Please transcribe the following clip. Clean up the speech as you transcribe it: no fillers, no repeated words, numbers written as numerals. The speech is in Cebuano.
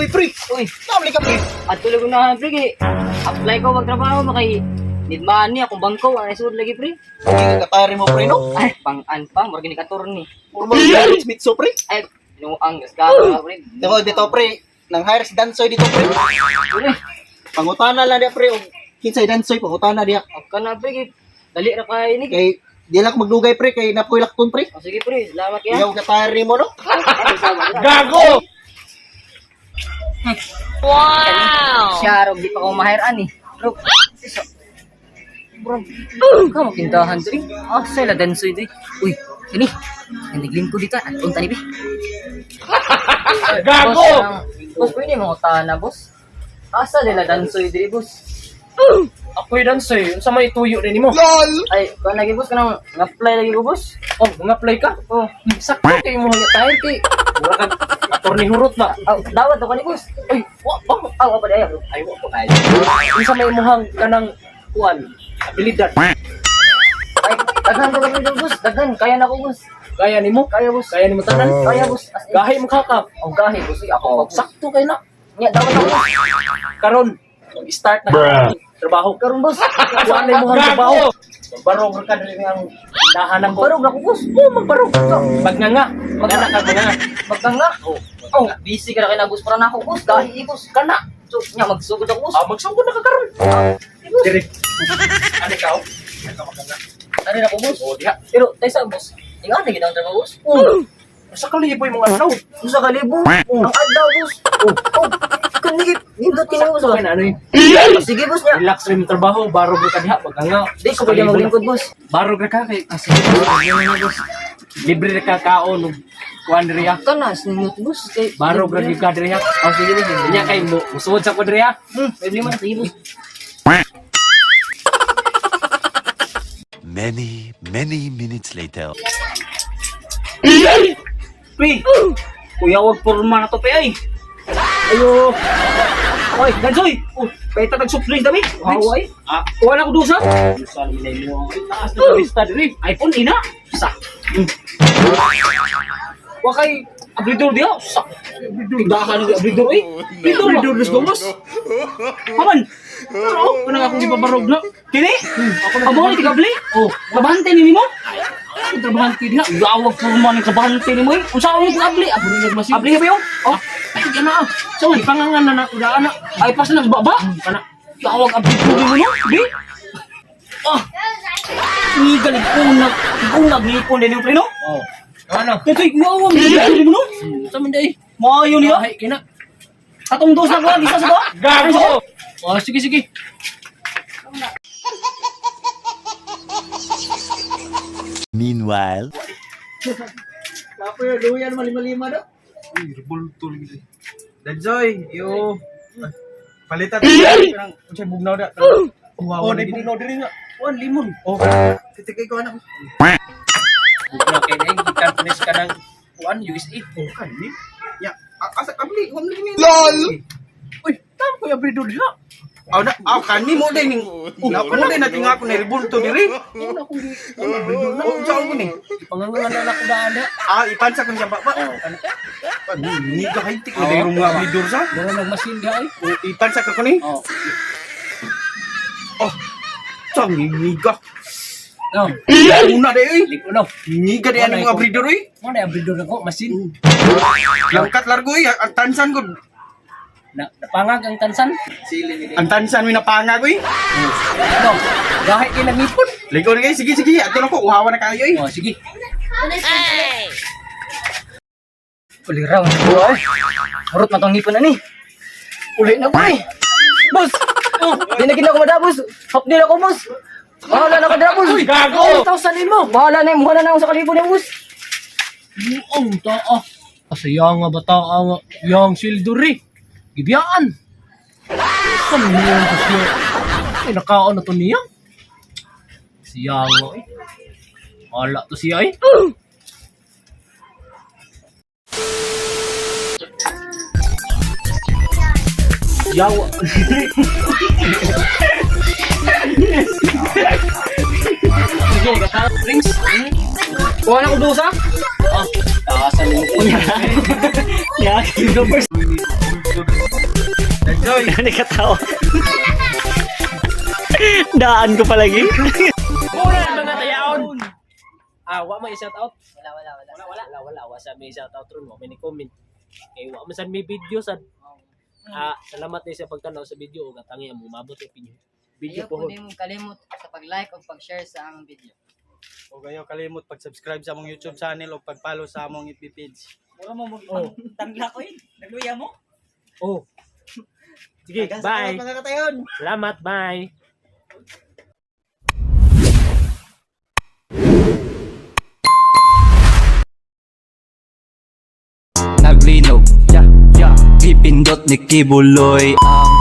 Uy, pre! Uy, Namli ka, pre! at tuloy ko na, pre, kay apply ko magtrabaho, makay need money akong bangko, ang isud lagi, pre. Okay, katayari mo, pre, no? Ay, pang-an pa, murag ni katorni. Puro mo yung Mitso, pre. Ay, inuang, gaskaro, pre. Dito, dito, pre. Nang hire si Dansoy dito, pre. Pre, Pangutana lang diya, pre. Og kinsay Dansoy, pangutana diya. ang ka na, pre, kay dali ra kay ni. Kay, di lang ako magdugay, pre. Kay napoy lakton, pre. Oh, sige, pre, salamat kaya. Ikaw katayari mo, no? Gago! Wow! Siya, di pa ko mahiraan eh. Bro, bro, ka mo kintahan diri. Ah, sila dansoy diri. Uy, kini. Naglim ko dito. At unta ni bi. Gago! Boss, pwede mo tana, boss. Asa nila dansoy diri, boss? Ako'y dansoy, unsa may tuyo rin nimo? LOL! Ay, kuan lagi boss kanang nga-apply lagi ko, boss. Oh, nga-apply ka? Oh, Sakto kay mo nga tayo kay mura kag attorney hurot ba? aw, dawat to kani, boss. Uy, wa pa. Aw, aw pa di ayaw. Ay, wa pa kayo. Unsa may imong kanang kuan abilidad? Ay, daghan ko kami boss. Daghan, kaya na ko, boss. Kaya nimo? Kaya, boss. Kaya nimo tanan? Kaya, boss. As in, Gahi mo ka ka. Oh, gahi, boss. Uy, ako, Oh, boss. sakto kay na. Nya, dawat ako, boss. Karon mag-start na ka trabaho. Karon, boss. Kuan na imong trabaho. Magbarog ra ka diri ang dahan ako. Barog na ko, boss. Oh, magbarog. Magnganga. Magana ka magnganga. Magkanga. Oh, Oh, busy ka na kay na, boss. Para na ako, boss. Gahi, eh, boss. kana. So, nya, magsugod ako, boss. Ah, magsugod na ka karon. Eh, boss. Diri. Ano ikaw? Ano magnganga? Ano na ko, boss? Oh, diha. Pero, tayo sa, boss. Ikaw na gid ang trabaho, boss. Oh. Sa kaliboy mong adlaw. Usa ka libo. Ang adlaw, boss. Oh, kanigit. Nindot kini, boss. Sakto kay na ano yun. Sige, boss nya. Relax rin yung trabaho, barog ra ka diha, magnganga. Di ko pwede maglingkod, boss. Barog ra ka kay Ah, sige, boss. Sige na, boss. libre ra ka kaon og kuan diri ha. Kana, sinunod, boss. Kay, Barog ra gyud ka diri ha. Oh, sige, boss. Nya kay mo musuod sa ko diri ha. Problema na, sige, boss. Many, many minutes later. Pre, kuya wag porma na to pe ay. Ayo. Oy, Dansoy. Oh, pahita tag soft drinks dami. Hawa ay. Ah, kuha na ko dusa. Dusa naman ay mo. Taas na sa vista diri. iPhone ina. Sa. Wa kay abridor diha. Sa. Tindahan ng abridor eh. Abridor, abridor dos gomos. Haman. Oo, kanang akong gipabarog na. Kini? Amo ni tigabli? Oh, Trabahante ni nimo? ang trabahante diha. Gawag porma ni trabahante nimo eh. Unsa mo tigabli? Abri nag masin. Abli ba yo? Oh, Ay, ana ah. So, ipangangan na na uda ana. ay pas na baba. Kana. Tawag ang biguri mo, no? Di? Ah! Ni galing unag, unag ni ipon din yung preno. Oh. Ano? Kaya maawa mo ni mo, no? Sa man day. Maayo niya. Ay, kina. Atong dos na kuha, isa sa ba? Gago. Oh, sige sige. Meanwhile. Kapoy, luyan, malima-lima, no? Uy, rebulto lagi. Dansoy, yo. Palitan kanang unsay bugnaw da. Oh, Oh, nay nay bugnaw diri nga. Kuan limon. Oh, titikay ko anak. Bugnaw kay na gikan pulis ka ng kuan USA. Oh, kan ni. Ya, asa abli, wa ni. LOL! Uy, tama ko yung abridor diha. Aw na, aw kani mo din ning. Na mo din natinga ko na rebulto diri. Una kong gi kuan abridor na. Oh, unsa ko ni? Pangangan na ako daan na. Ah, ipansa ko niya ba? Oh, kana. Ni ka hitik na diri nga abridor sa. Mura nagmasin diha ay. Oh, ipansa ka ko ni. Oh. Oh. Sang ngiga. No, Una de oy. liko no. Ngiga di ani mga abridor oy. Mo na abridor ako masin. Langkat largo oy, ang tansan ko. Na napangag ang tansan. Ang tansan mi napangag oy. No. Gahi kay nangipon. Ligo na kayo, sige sige, ato na ko, uhawa na kayo oy. Oh, sige. Uliraw na ko, ay. Hurot na tong ngipon ani. Uli na ko, eh. Boss! Oh, di na gid ako mada, boss. Hop din ako, boss. Bahala na ko dira, boss. Uy, gago! 1,000 mo. Bahala na, muha na na ako sa kalibo ni boss. Ang taa. Kasaya nga bata nga yang silduri. Gibiyaan. Saan mo yun to siya? Ay, nakaon na to niya. Siya nga eh. Wala to siya eh. Yawa. Sige, kata. Rings. Kuha na ko dusa. Ah, taasan mo. Ya, go first. Dansoy. Nakatawa. Daan ko palagi. Una mga tayaon. Ah, wa may shout out. Wala, wala, wala. Wala, wala, wala, wala. Wa sa may shout out ron, wa may ni comment. Kay wa man sad may video sad. Ah, salamat ni sa pagtanaw sa video ug atangi ang umabot yung video. Video Ayaw po po. nimo kalimot sa pag-like o pag-share sa among video. Ug ayaw kalimot pag-subscribe sa among YouTube channel ug pag-follow sa among FB page. Mura mo mag Oh. tangla ko eh. Nagluya mo. Oh. Sige, Daghang bye. salamat, mga katayon. Salamat, bye. Naglinog, ya, ya. Gipindot ni Kibuloy ang